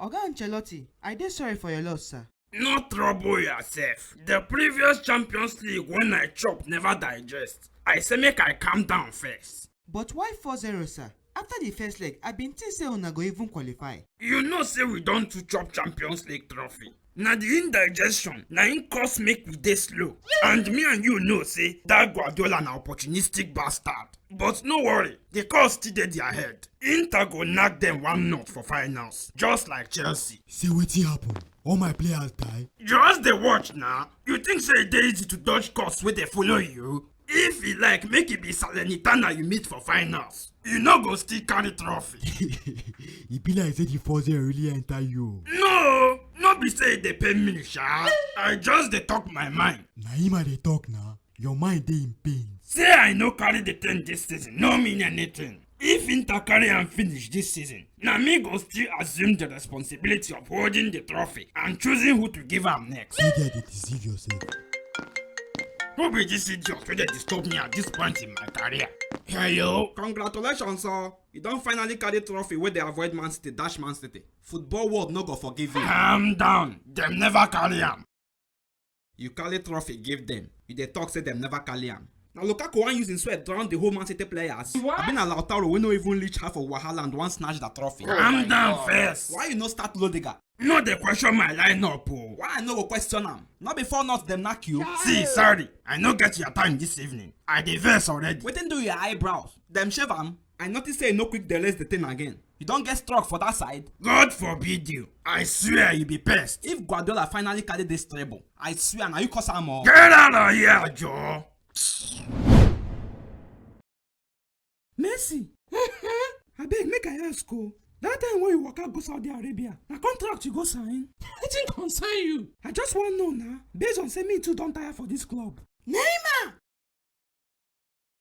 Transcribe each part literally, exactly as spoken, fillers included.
Oga Ancelotti, I dey sorry for your loss, sir. No trouble yourself. The previous Champions League when I chop never digest. I say make I calm down first. But why four zero, sir? After the first leg, I been think say una go even qualify. You know say we don too chop Champions League trophy. Na the indigestion na im cause make we dey slow. And me and you know say that Guardiola na opportunistic bastard. But no worry, the cause still dey their head. Inter go knack them one not for finals, just like Chelsea. Say wetin happen? All my players die? Just dey watch na. You think say e dey easy to dodge cause wey dey follow you? If e like, make e be Salernitana you meet for finals, you no go still carry trophy. E be like say the four zero really enter you. No, no be say e dey pain me sha. I just dey talk my mind. Na him I dey talk na. Your mind dey in pain. Say I no carry the thing this season no mean anything. If Inter carry am finish this season, na me go still assume the responsibility of holding the trophy and choosing who to give am next. You dey dey deceive yourself. Who be this idiot wey dey disturb me at this point in my career? Hello? Congratulations o. You don finally carry trophy wey dey avoid Man City dash Man City. Football world no go forgive you. Calm down. Dem never carry am. You carry trophy give dem. You dey talk say dem never carry am. Na Lukaku wan use him sweat drown the whole Man City players. Abi na Lautaro wey no even reach half of wahala and wan snatch that trophy. Calm down first. Why you no start Lodiga? No dey question my lineup o. Why I no go question am? No be four not dem knack you? See, sorry, I no get your time this evening. I dey vex already. Wetin do your eyebrows? Dem shave am? I notice say you no quick dey raise the thing again. You don get stroke for that side? God forbid you. I swear you be pest. If Guardiola finally carry this treble, I swear na you cause am o. Get out of here, Joe. Mercy. Abeg, make I ask o. That time when you waka go Saudi Arabia, na contract you go sign? Wetin concern you? I just wan know na, based on say me too don tire for this club. Neymar!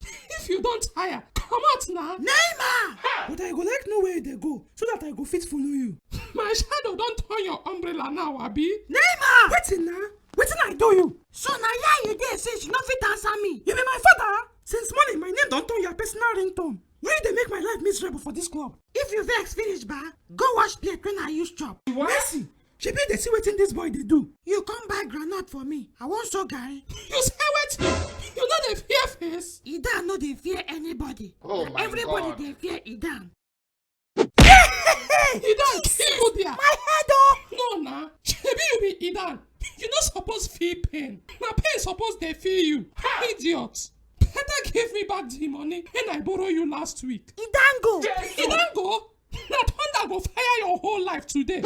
If you don tire, comot na. Neymar! But I go like know where you dey go so that I go fit follow you. My shadow don turn your umbrella now, abi? Neymar! Wetin na? Wetin I do you? So na here you dey say she no fit answer me? You be my father? Since morning, my name don turn your personal ringtone. Why you dey make my life miserable for this club? If you vex finish, ba, go wash plate when I use chop. Mercy, shebi you dey see wetin this boy dey do? You come buy groundnut for me. I wan soak garri. You say wetin? You no dey fear face? Idan no dey fear anybody. Oh my Everybody God. Dey fear Idan. Idan kill you there. My head o. No na, shebi you be Idan. You no suppose feel pain. Na pain suppose dey feel you. Idiot. Better give me back the money when I borrow you last week. Idango. Idango? Na thunder go fire your whole life today.